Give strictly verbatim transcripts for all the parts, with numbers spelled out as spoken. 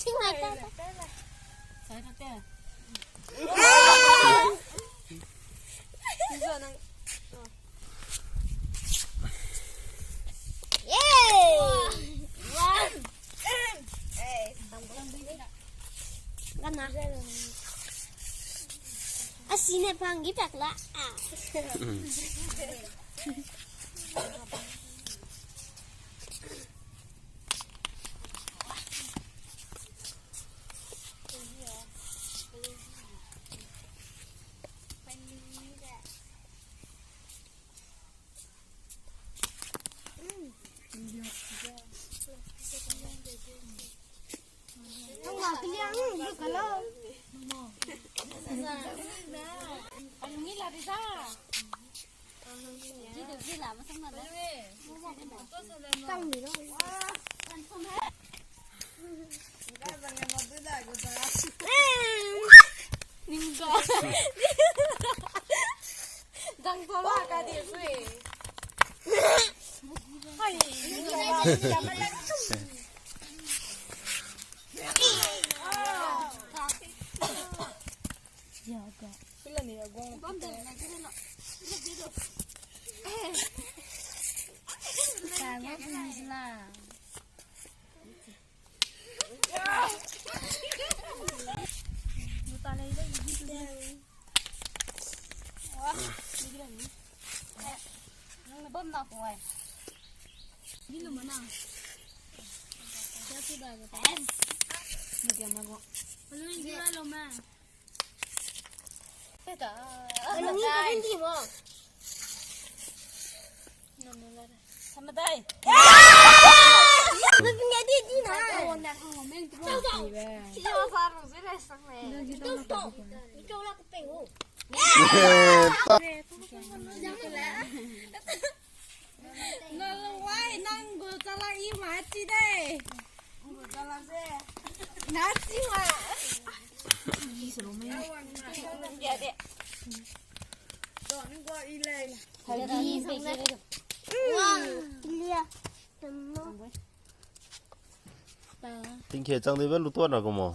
Ting mai ta. Yay! Gana. Asi ne panggi pakla. Ah. Nalwai, nang gu chala i ma chi dei. Nang chi ma. Tingkhe chang dei be lu tuan ra gu mo.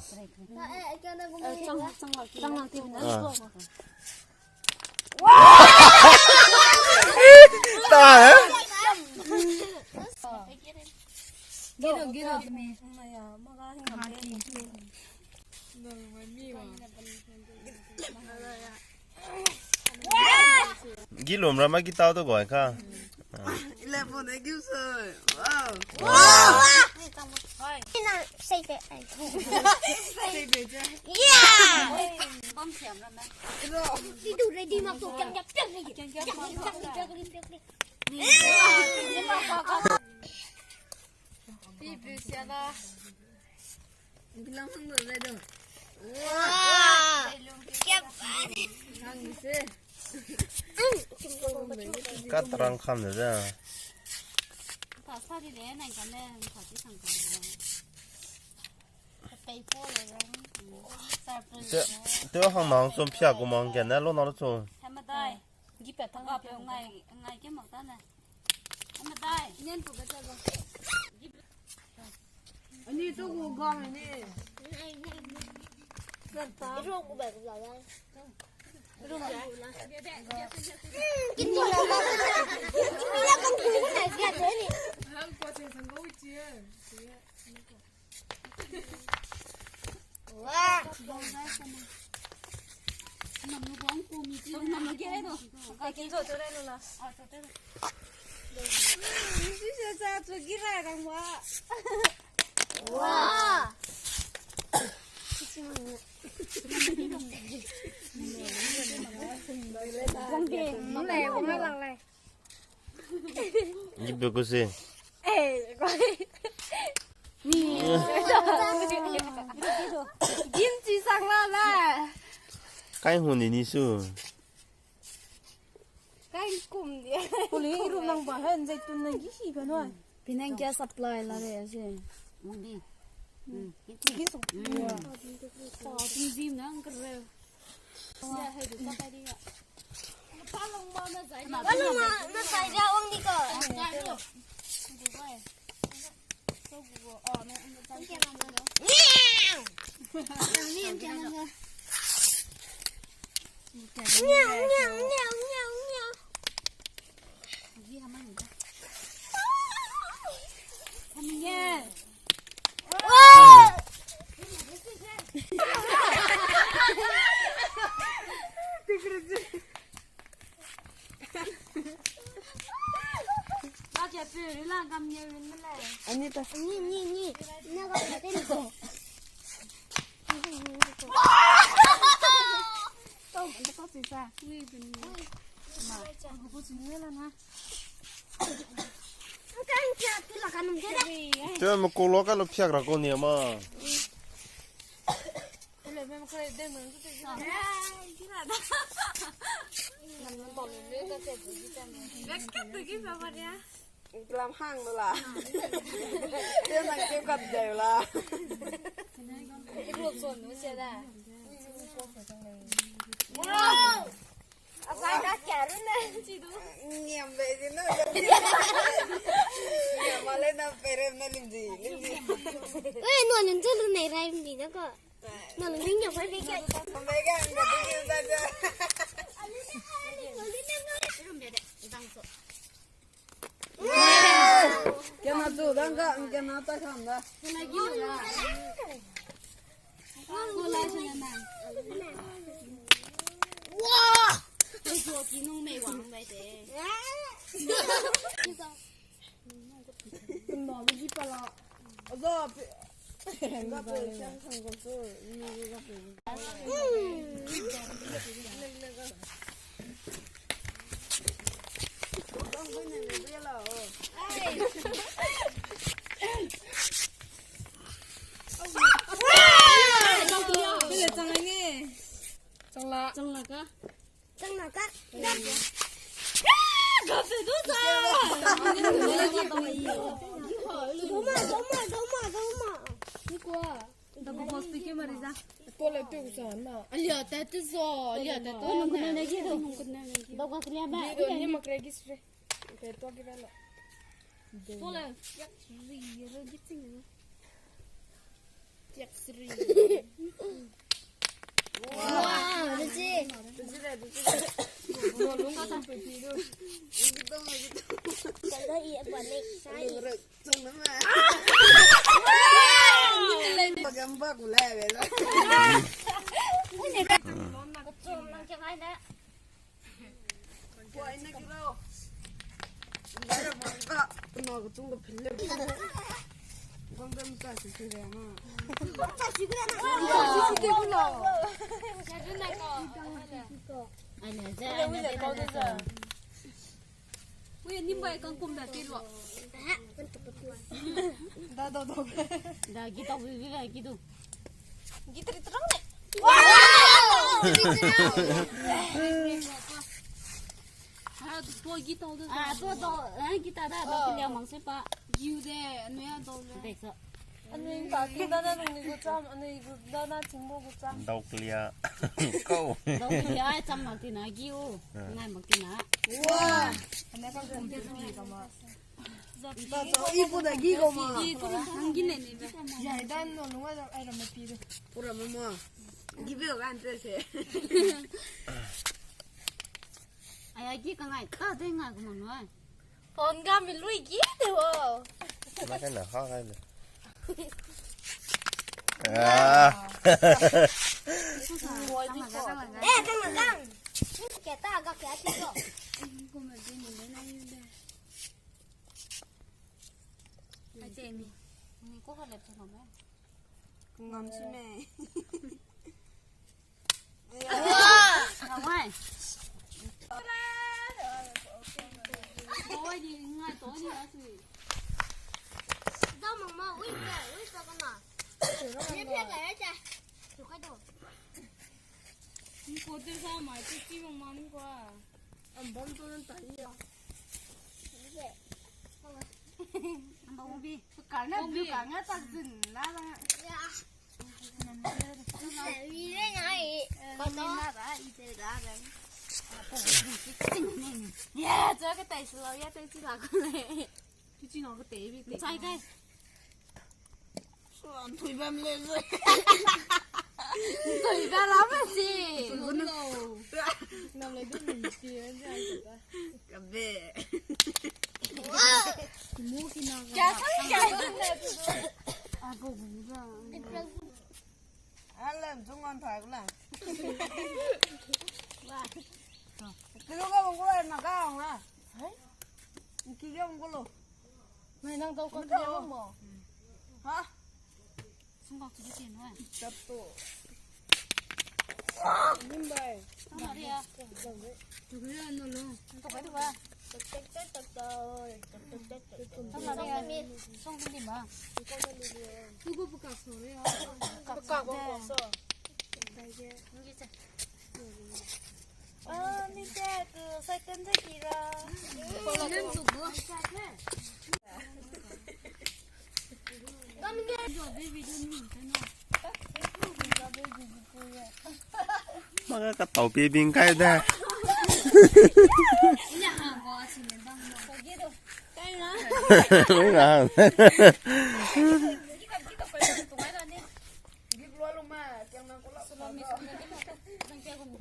Ta, eh? Gilum ra ma gitau to goi ka. Eleven, thank you, sir. Wow. Wow. Ina, sei pe, ai. Sei pe je. Yeah. Bam siam ra ma. Di du ready ma ko, kiam, kiam, kiam, kiam. Di bu sia la. Bilang hang lu le du. Wow. Hang se. Kat rang kham de da. Te, te hang nang chom pia gu mang gen ne lo na lo chu. Gi pe tang pe ngai, ngai ke mak ta ne. Ani tu gu gang ni. Ro gu ba gu la. Ro gu la. Hang ko se sang go chi. Ibe ku si. Eh, koi. Ni. Gim chi sang la la. Kai hu ni ni su. Kai kum di. Puli ru nang ba hen zai tun na gi hi ba noi. Pinang kia supply la re se. Mung di. Ki su. Sa tun zim na ang kere. Anita. Ni, ni, ni. Te me kulo ka lo piak ra ko ni ma. Lam hang lo la. Te na ke kat dai la. Wow! Asai ka kya rune chi du. Niam be di no. Niam wale na pere na lim di, lim di. Oi, no lim je lu nei rai mi na ko. No lim nya pai be ka. Pai ka, pai ka, pai ka. Kena chu dang ka, kena ta kam da. Wah! Kena lu ji pa la. Azo pe. Ga pe, siang sang ko su, ni ga pe. Changla. Changla ka. Changla ka. Doma, doma, doma, doma. Ni kwa. Double boss pe ke mari za. Tole pe usa na. Alia ta te zo, alia ta te. Nung kuna na gi, nung kuna na gi. Dau ka klia ba. Ni do ni mak re gi sre. Pe to gi ba la. Tole, yak ri, yak gi ting. Yak sri. Wow, luchi. Luchi le, luchi le. Lo lung ka tang pe pi do. Tang da i apa ne. Lung re. Ui, nimbai kangkum da pi lua. Da, da, da. Da, gi tau, gi, gi, gi du. Gi teri terang ne. Wow! Ah, to gi tau du. Ah, to, to, eh, gi ta da, da, oh. Keliang mang se pa. Giu de, anui a dau le. Dei sa. Anui ka king dana nung ni gu cham, anui gu dana chingbo gu cham. Dau klia. Kau. Dau klia ai cham mak tina giu. Ah. Ngai mak tina. Wa. Ane ka kum te ni ka ma. Ba to i pu da gi ko ma. Gi pu da gi ne ni da. Ya dan no nunga da ai ra ma pi do. Pura ma ma. Gi be ga nte se. Ai gi ka ngai ta de ngai ko ma no. Phone ga mi lui gi de wo. Ma ka na ha ga le. Ah. Eh, tang na tang. Ke ta ga ke ti ko. Ai te mi. Ni ko ka le te ko me. Ngam si me. Amba ubi. Karna blue karna tak zin la la. Ya, zaka tai silo ya tai sila ko le. Tuchi no ko te bi te. Chai kai. Nthui bam le ze. Nthui bam la ma si. Nthui bam la. Nam le du nthui bam le ze. Kabe. Mu ki na. Kya sa, kya sa? A bo bu ga. A le zung an thai la. Kilo ga bang ko la na ga na. Hai. Ki ga bang ko lo. Mai nang dau ka kilo mo. Ha? Sungkak tu ke tin wa. Tap to. Nimbai. Tama ria. Tu ke no lo. Tu ke tu wa. Tak tak tak tak tak. Tak tak tak tak. Tama ria. Song ke ni ma. Tu ko bu ka so ria. Ka ka ko so. Ngi che. Maka ka tau pi bing kai da. Ui na.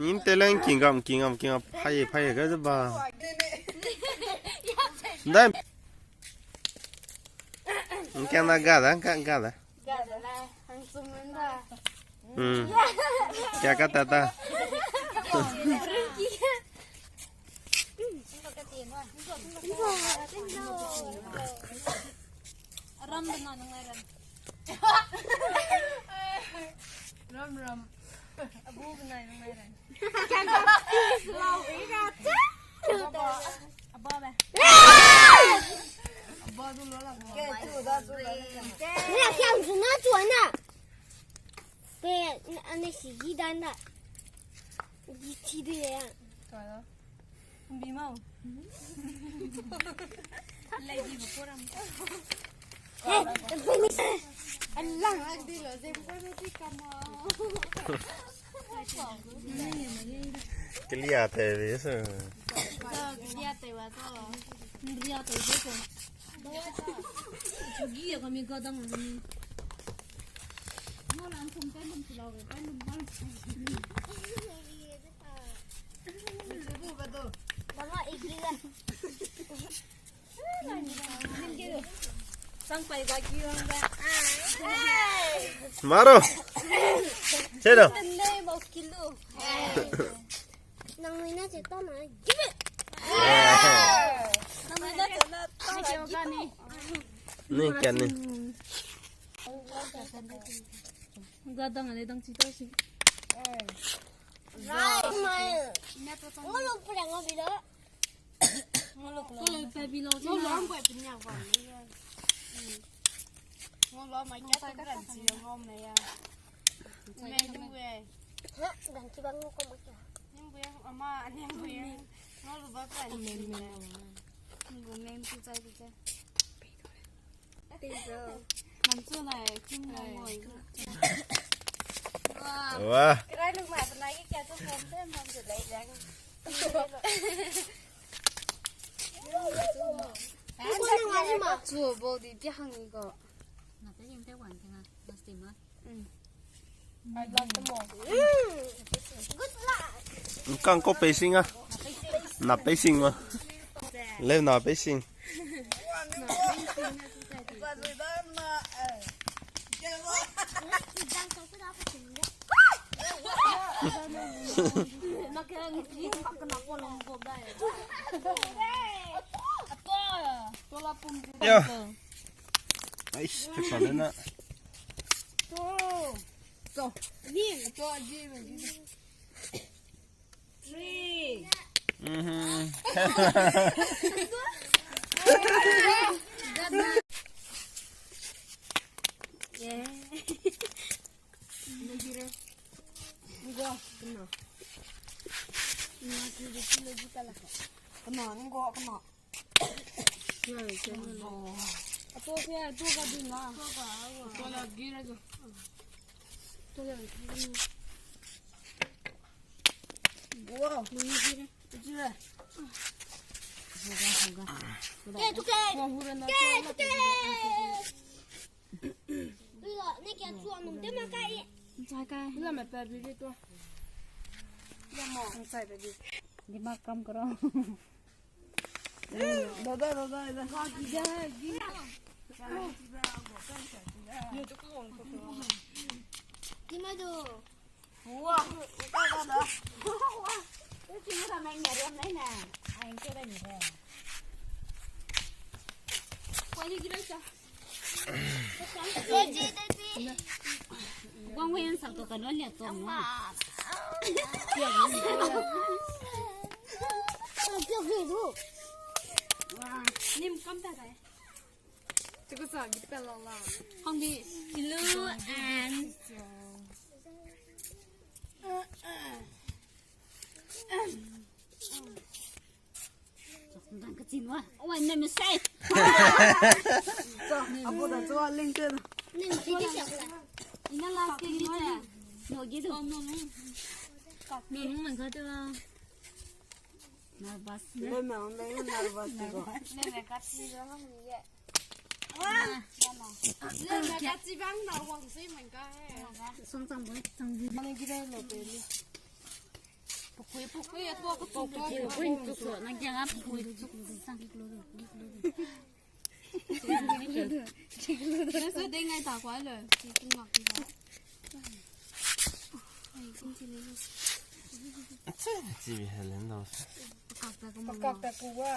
Ning te leng kingam, kingam, kingam, phai, phai, ga ze ba. Dai. Ning kiang na ga da, ga, ga da. Hmm. Kya ka ta ta. Ram bena nang lai ran. Ram, ram. Abu bena nang lai ran. Aba be. Aba du lo la. Ni a kiang zu na chu na. Pe, ane si gi dan da. Gi chi de ya. Bi mau. Lei di bu ko ram. Alang ak di lo, zem ko di kama. Kelia te de se. Kelia te wa to. Kelia te de ko. Chugi ya kami gadang ni. Mo lan tum pe lum chilo, pe lum mal. Mama, igi la. Sang pai ga ki rang ba. Maro. Chelo. Tende mo kilo. Nang nui na che ta na. Give it. Nang nui na che na ta na. Ni kan ni. Gadang ale dang chi ta si. Rai mai. Ngolo pura ngo bilo. Ngolo pura. Ngolo pe bilo. Ngolo ang bai penya ba. Ngolo mai kya ta ran chi ngom ne ya. Me du we. Ha, dan chi bang ko ma kya. Ning bu ya ama, ning bu ya. Ngolo ba pura ni. Ning bu me tu chai tu chai. Wah. Zubo di ti hang ni go. Kang ko pei sing a. Na pei sing ma. Leu na pei sing. Yo. Aish, pesa le na. Three. Mhm. Yeah. Kena, kena, kena. Chua num te ma kai. Chai kai. Lame pa bi de to. Lame chai pa bi. Dimak kam karo. Dada, dada, dada. Dima do. Wow, dada. Wow. Ini kita mai ngariam nai na. Ai, kita ni de. Wani gila cha. Wang wei sak to kan wan lia to ma. Nim kam ta dai. Te ko sa gi pe la la. Hang bi. Hello and Dang ka chin wa. Wan ne me sai. Abu da chua ling te. Ina last ke ni te. No gi do. No no. No no man ka te wa. Nervous. Le me on le nervous ko. Le me ka chi do hang ni ye. Wa. Le me ka chi bang na wang sai man ka he. Song chang boi chang boi. Mane gi dai le te ni. Pukui, pukui, a tua ku pukui, pukui, pukui, pukui, na kia nga pukui, pukui, pukui, pukui. Nasa dei ngai ta kwa le, pukui ngak ti ba. Ai, kin ti le. Acha, chi bi helen da. Pakak ta ku ma. Pakak ta ku wa.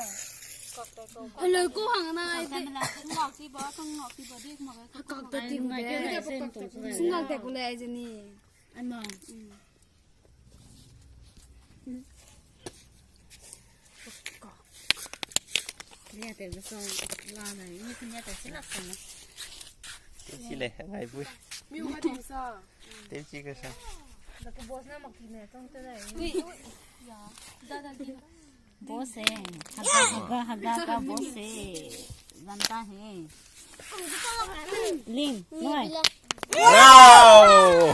Pakak ta ku. Hello, ko hang na ai de. Ngak ti ba, kang ngak ti ba de ma. Pakak ta ti ku de. Ngak ta ku le ai je ni. Ai ma. Kulia te be song la na, ni kulia te si lak song na. Te si le, ngai bui. Mi wa te sa. Te si ka sa. Da ku boss na mak ti ne, tong te dai. Ui. Ya, da da di. Boss e, haga, haga, haga ka boss e. Zanta he. Ling, noi. Wow!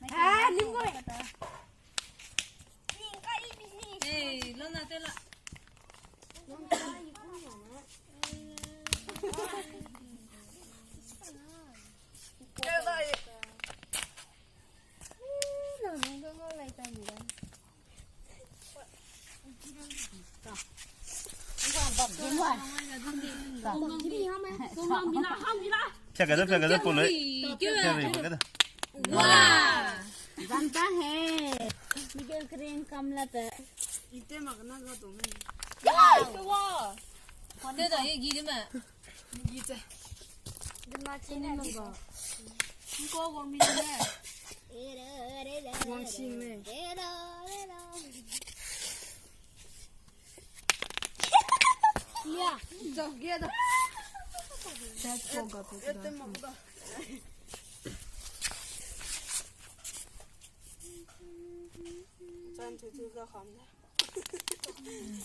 Ah, ling noi. Hey, lo na te la. Pia ga da, pia ga da, pole. Pia ga da, pia ga da. Wow! Zanta he. Miguel kering kam la pe. Ite mak na ga dong. Wow! Te da ye gi de me. Gi te. Dema chine lo ba. Nko wang mi ne. Wang si me. Ya. Zau ge da. That's so good. Chan chu chu za kham da.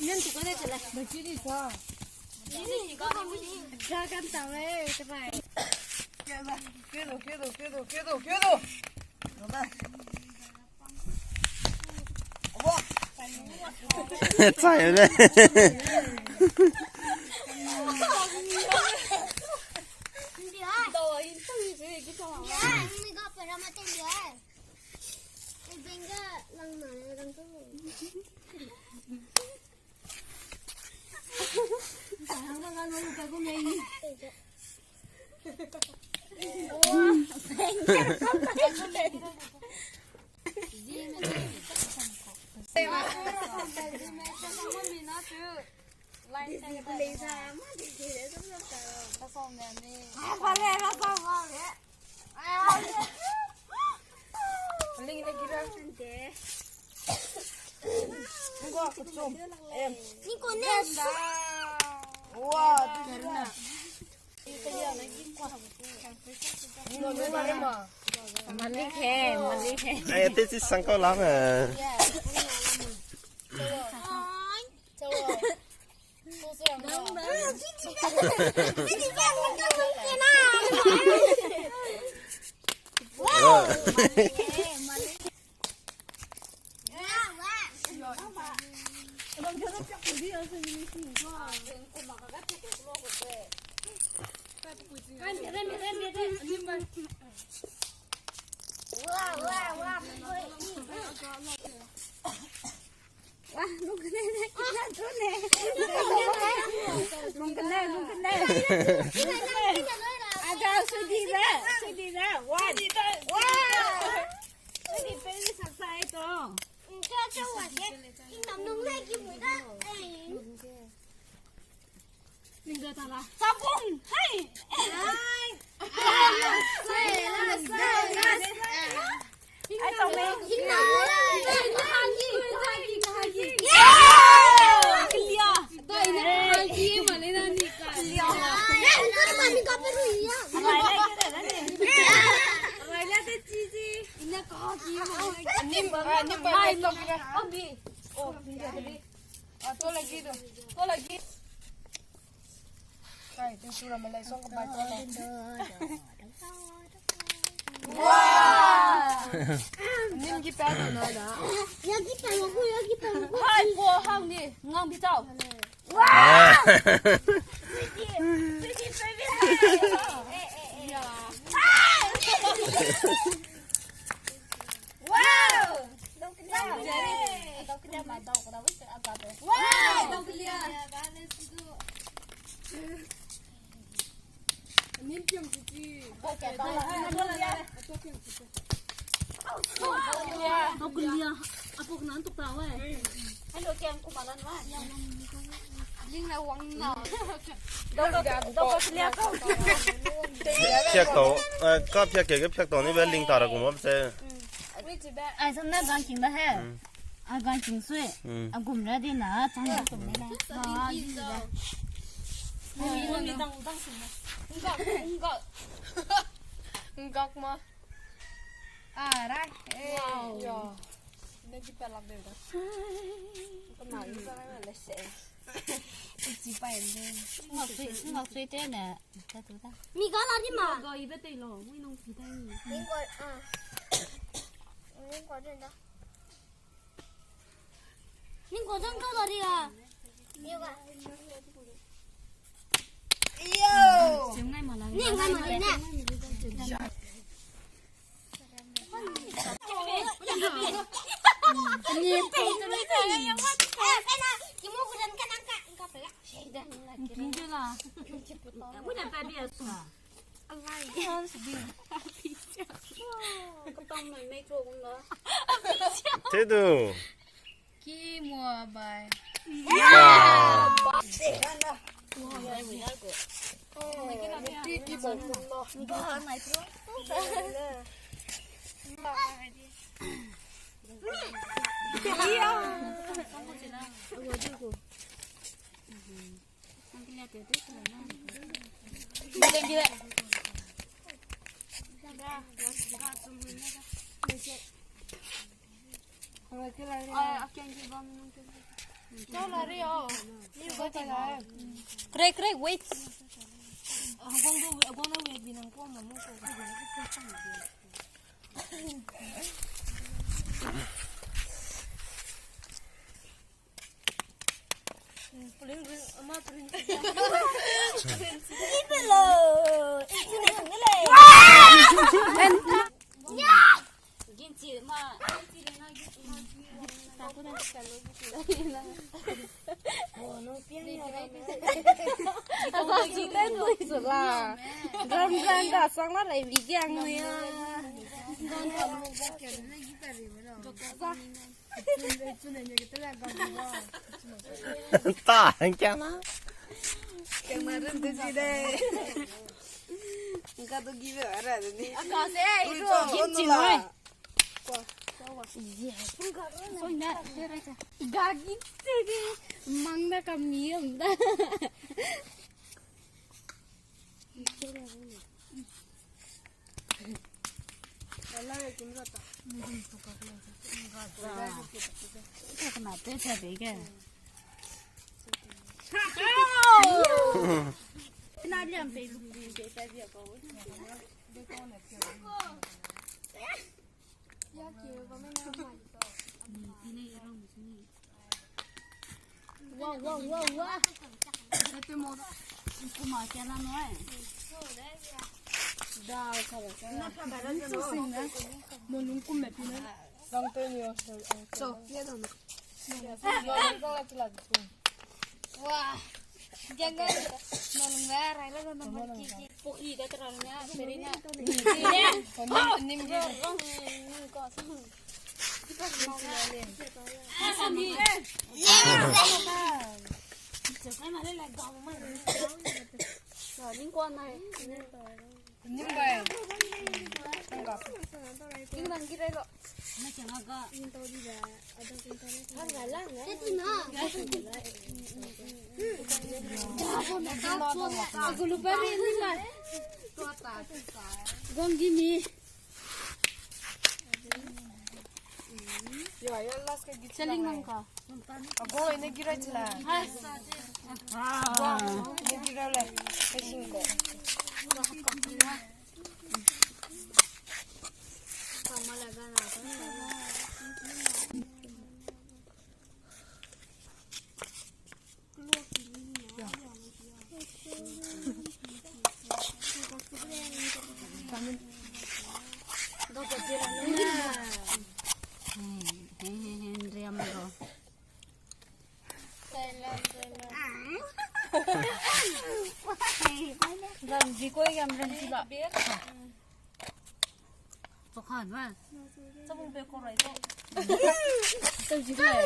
Nen tu kane chale. Ba chi di sa. Ga kan ta we, te bai. Kedo, kedo, kedo, kedo, kedo. Chai ne. Malik he, malik he. Ai, ate si sangkau lam, eh. Wah, wah, wah. Wah, lungkene, lungkene, lungkene. Aga, sudi da, sudi da. Wah. Wah. Sudi pe ni sa sai to. Cha, cha, wa de. Inam nung le ki mu da. Ai. Sabun! Hai! Hai! Hai! Hai! Wow! Nim ki pa na da. Ya ki pa mo, ya ki pa mo. Hai, po hang ni, ngang bi tau. Wow! Sweetie, sweetie, sweetie. Wow! Wow! Piak tau, eh, ka piak ke, ke piak tau ni be ling ta ra kum bam se. Ai, sam na gang king da he. Mm. A gang king sui. Mm. A gum ra di na, chang da kum ni na. Ah, di da. Mami, mami, dang, dang king na. Ngak, ngak. Ngak ma. Ah, rai. Wow. Ya. Ne di pa lak de da. Ko na ni ba le se. Ichi pa en de. Ngak sui, ngak sui te ne. Mi ga la di ma. Ga ibe tei lo, mui nung pi tai ni. Ning ko, ah. Ning ko den da. Ning ko den ka la di a. Yo ga. Yo. Ning ngai ma la ne. Tedu. Ki mua bai. Wow. Craig, Craig, wait. Gram gram ga sang la lai bi giang ya. Ta, hangkia na? Kang na ren de ji de. Nka to give ara de ni. Aka se, ui, ro. Kimchi noi. Ga gi se de. Mang da ka mi am da. Wow, wow, wow, wow. Kuma kia na noi. Dau ka ba sa. Mo lung kum me pi na. Dang te ni o. So, ye dang. Wah. Jangan. Mo lung me rai la na mo ki ki. Pokri da tra na, peri na. Nim, nim. Gong gini. Yo, yo, last ka git. Selling nang ka. Ago, ine gira chila. Ago, ine gira le. Fishing ko. Zam ji koi gam ren si la. Chokhan ma. Sabun pe ko rai ko. Tau ji koi.